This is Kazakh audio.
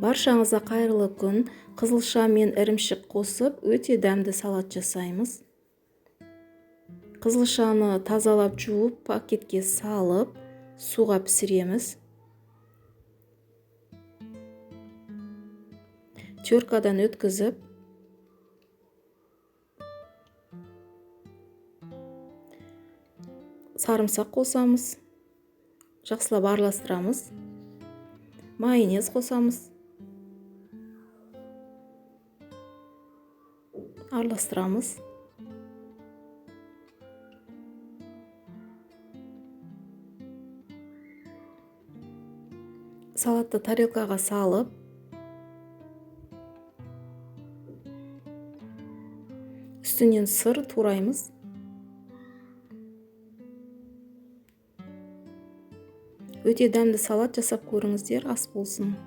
Баршаңызға қайырлы күн. Қызылша мен ірімшік қосып, өте дәмді салат жасаймыз. Қызылшаны тазалап жуып, пакетке салып, суға пісіреміз. Теркадан өткізіп, сарымсақ қосамыз. Жақсылап араластырамыз. Майонез қосамыз. Араластырамыз. Салатты тарелкаға салып, үстінен сыр тураймыз. Өте дәмді салат жасап көріңіздер, ас болсын.